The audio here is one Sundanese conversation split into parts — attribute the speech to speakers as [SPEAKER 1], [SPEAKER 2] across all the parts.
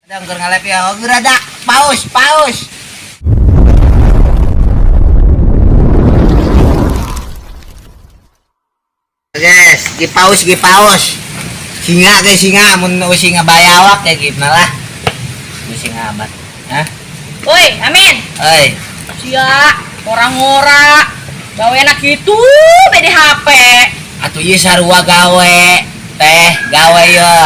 [SPEAKER 1] Kadang keur ngalep ya, oh, rada paus, paus. Guys, gi paus, gi paus. Singa ge singa, mun singa bayawak ya gitu lah. Singa amat. Hah?
[SPEAKER 2] Woi, Amin.
[SPEAKER 1] Oi,
[SPEAKER 2] Sia, orang-ora. Gawe enak gitu, bede HP.
[SPEAKER 1] Atuh ieu sarua gawe. Teh, gawe ya.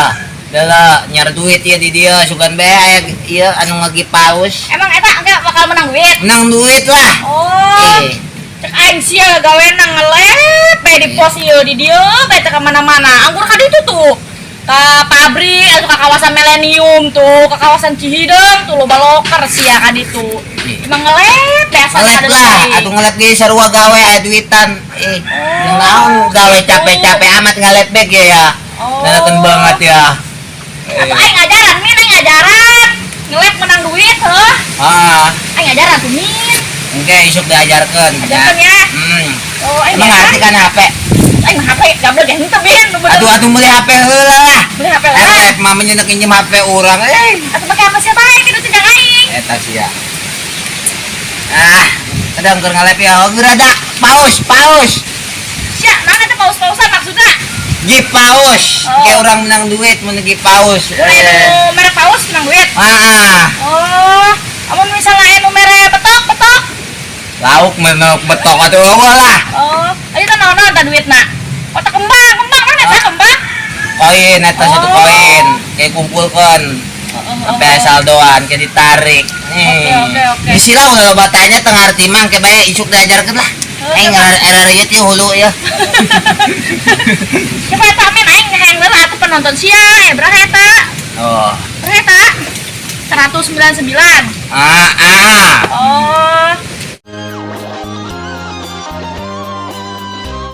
[SPEAKER 1] Dela nyar duit ya di dia sugan bae aya ieu anu ngagi paus.
[SPEAKER 2] Emang eta enggak bakal menang duit?
[SPEAKER 1] Menang duit lah.
[SPEAKER 2] Oh.
[SPEAKER 1] Eh.
[SPEAKER 2] Cek aing sia gawe nang ngelep bae di pos ieu di dieu bae teu ka mana-mana. Anggur ka ditu tuh. Ka pabrik atau ka kawasan Milenium tuh, ka kawasan Cihideung tuh loba loker sia ka ditu.
[SPEAKER 1] Iya.
[SPEAKER 2] Emang ngelep biasa
[SPEAKER 1] Ngelep lah, atuh ngelep ge sarua gawe aya duitan. Eh,
[SPEAKER 2] Oh,
[SPEAKER 1] naon gawe
[SPEAKER 2] gitu.
[SPEAKER 1] Capek-capek amat ngalep beg ya ya.
[SPEAKER 2] Oh.
[SPEAKER 1] Nanakan banget ya.
[SPEAKER 2] Atau aing ngajaran, Min, aing ngajaran. Ngelep menang duit, heuh.
[SPEAKER 1] Ah,
[SPEAKER 2] Aing ngajaran tuh, Min.
[SPEAKER 1] Engke isuk diajarkeun.
[SPEAKER 2] Ajarkeun ya. Oh, aing
[SPEAKER 1] Emang ngerti kan HP?
[SPEAKER 2] Aing mah HP gablek ya henteu, Min. Nu bener.
[SPEAKER 1] Atuh atuh meuli HP heula lah.
[SPEAKER 2] Beli HP lah.
[SPEAKER 1] Eh, mamanya nek nginjem HP urang eh.
[SPEAKER 2] Atuh make HP siapa aing kitu teh aing.
[SPEAKER 1] Eta sia. Ah, kadang keur ngalep ya, oh, rada paus, paus.
[SPEAKER 2] Sia, naon eta paus-pausan maksudna?
[SPEAKER 1] Gi paus.
[SPEAKER 2] Oh.
[SPEAKER 1] Kayak orang menang duit mun gi paus.
[SPEAKER 2] Mun aya nu merek paus menang duit.
[SPEAKER 1] Ah,
[SPEAKER 2] Oh, amun misalnya aya nu merek betok, betok.
[SPEAKER 1] Lauk menok betok atuh eueuh lah.
[SPEAKER 2] Oh, ayo teh naon-naon tah duitna? Otak kembang, kembang mana eta
[SPEAKER 1] Ah.
[SPEAKER 2] kembang?
[SPEAKER 1] Koin eta satu
[SPEAKER 2] Oh.
[SPEAKER 1] koin, kayak kumpulkeun sampai saldoan kayak ditarik.
[SPEAKER 2] Oke, oke, oke.
[SPEAKER 1] Bisi lah ulah loba tanya teu ngarti mah ke bae isuk diajarkeun lah.
[SPEAKER 2] Oh,
[SPEAKER 1] Aing
[SPEAKER 2] coba.
[SPEAKER 1] era ieu ti hulu ya.
[SPEAKER 2] Coba eta Amin aing hayang heula atuh penonton sia, eh berapa eta?
[SPEAKER 1] Oh.
[SPEAKER 2] Berapa eta? 199.
[SPEAKER 1] Ah, ah.
[SPEAKER 2] Oh.